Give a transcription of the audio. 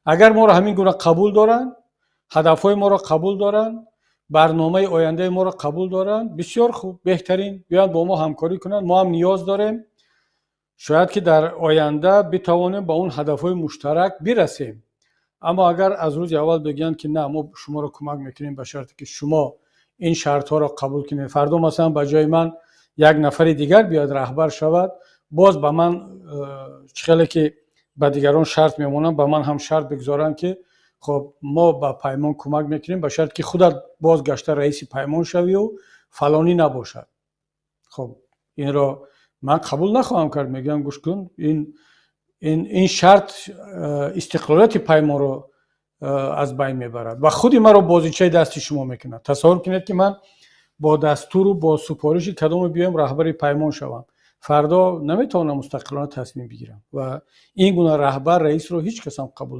Агар моро ҳамин гуна қабул доранд, ҳадафҳои моро қабул доранд, барномаи ояндаи моро қабул доранд, бисёр хуб, беҳтарин, биёянд, бо мо ҳамкорӣ кунанд. Мо ҳам ниёз дорем, шояд ки дар оянда битавонем ба он ҳадафҳои муштарак бирасем. Аммо агар аз рӯзи аввал бигӯянд, ки на, мо шуморо кӯмак мекунем ба шарте ки шумо ин шартҳоро қабул кунед, фардо масалан ба ҷои ман як нафари дигар биёяд, раҳбар шавад, боз ба ман чӣ хеле ки ба дигарон шарт мемонанд, ба ман ҳам шарт бигузоранд, ки хоб, мо ба Паймон кӯмак мекунем ба шарте ки худат боз гашта раиси Паймон шавию фалонӣ набошад, хоб, инро ман қабул нахоҳам кард. Мегӯям, гӯш кун, ин шарт истиқлолияти Паймонро аз байн мебарад ва худи маро бозичаи дасти шумо мекунад. Тасаввур кунед, ки ман бо дастуру бо супориши кадоме биёем, раҳбари Паймон шавам. Фардо наметавонам мустақилона тасмим бигирам ва ин гуна раҳбар, раисро ҳеҷ касам қабул.